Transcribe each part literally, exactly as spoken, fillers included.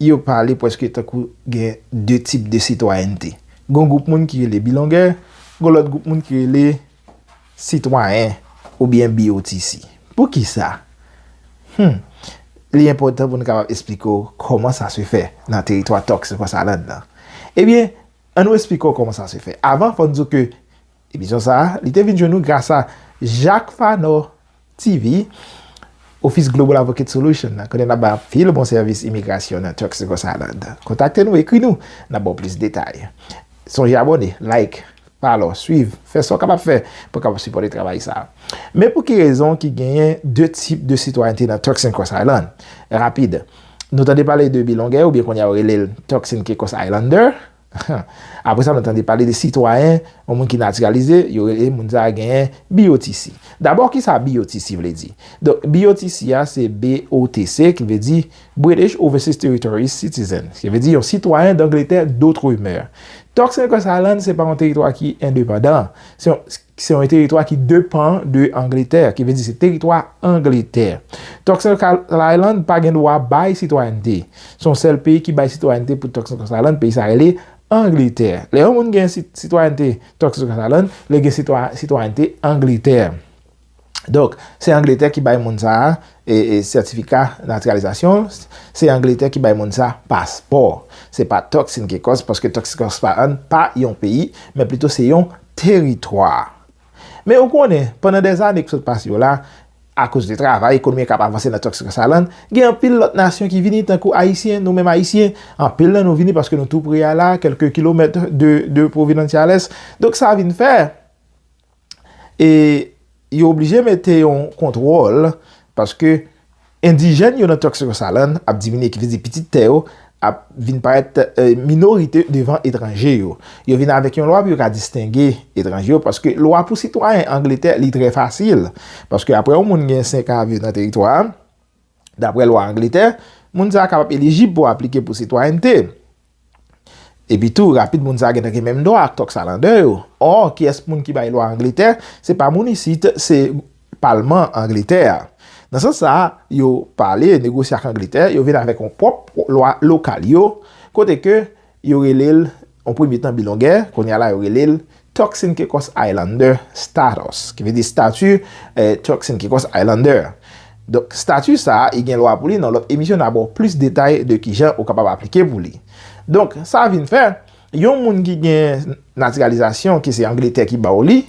yo pale prèske tankou gen de tip de sitwayènte. Gon gwoup moun ki rele bilongè, gon lòt gwoup moun ki rele sitwayen oubyen B O T C. Poukisa? Hmm. Li enpòtan pou nou kapab esplike w kòman sa se fè nan teritwa Turks and Caicos Island nan. Ebyen, ann nou esplike w kòman sa se fè. Avan, fò n di w ke emisyon sa a, li te vin jwenn nou gras a Jacques Fanor T V, Office Global Advocate Solution nan, kote n ap bay anpil bon sèvis imigrasyon nan Turks and Caicos Island. Kontakte nou, ekri nou, n ap ba w plis detay. Sonje abòne, like, follow, swiv, fè sa w kapab fè pou w kapab sipòte travay sa a. Men pou ki rezon ki genyen de tip de sitwayènte nan Turks and Caicos Island? Rapid. Nou tande pale de bilongè, oubyen kounye a yo rele l Turks and Caicos Islander. Apre sa, nou tande pale de sitwayen, yon moun ki natiralize, yo rele moun sa a genyen B O T C. Dabò, kisa B O T C vle di? Donk, B O T C a, se B O T C, ki vle di British Overseas Territories Citizen, ki vle di yon sitwayen d'Angleterre d'outre-mer. Turks and Caicos Island, se pa yon teritwa ki endepandan. Se yon, se yon teritwa ki depann de Angletè, ki vle di se teritwa Angletè. Turks and Caicos Island pa gen dwa bay sitwayènte. Se yon sèl peyi ki bay sitwayènte pou Turks and Caicos Island, peyi sa rele Angletè. Lè yon moun gen sit-, sitwayènte Turks and Caicos Island, li gen sitwa-, sitwayènte Angletè. Donk, se Angletè ki bay moun sa a, e, e, sètifika natiralizasyon, se Angletè ki bay moun sa a paspò. Se pa Turks and Caicos, paske Turks and Caicos pa, pa yon peyi, men plito se yon teritwa. Men ou konnen, pandan dèzane ki sot pase yo la, akoz de travay, ekonomi an k ap avanse nan Turks and Caicos Island, gen anpil lòt nasyon ki vini, tankou Ayisyen, nou menm Ayisyen, anpil nan nou vini paske nou tou pre a la, kèlke kilomèt de, de Providenciales. Donk, sa vin fè, e yo oblije mete yon kontwòl, paske endijèn yo nan Turks and Caicos Island ap diminye, ki vle di pitit tè yo ap vin parèt, e, minorite devan etranje yo. Yo vin avèk yon lwa pou yo ka distenge etranje yo, paske lwa pou sitwayen Angletè, li trè fasil. Paske apre yon moun gen senk an ap viv nan teritwa a, daprè lwa Angletè, moun sa a kapab elijib pou aplike pou sitwayènte. Epi tou, rapid moun sa a gentan gen menm dwa ak Turks Islander yo. Ò, kiyès moun ki bay lwa Angletè? Se pa moun isit, se palman Angletè a. Nan sans sa a, yo pale, negosye ak Angletè, yo vin avèk yon pwòp lwa lokal yo, kote ke yo rele l, yon premye tan bilongè, kounye a la yo rele l Turks and Caicos Islander status, ki vle di stati, eh, Turks and Caicos Islander. Donk, stati sa a, li gen lwa pou li, nan lòt emisyon, n a ba w plis detay de kijan ou kapab aplike pou li. Donk, sa vin fè, yon moun ki gen natiralizasyon, ki se Angletè ki ba w li,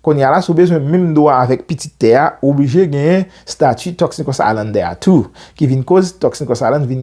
kounye a la, si w bezwen menm dwa avèk pitit tè a, ou oblije genyen stati Turks and Caicos Islander a tou, ki vin koz Turks and Caicos Island vin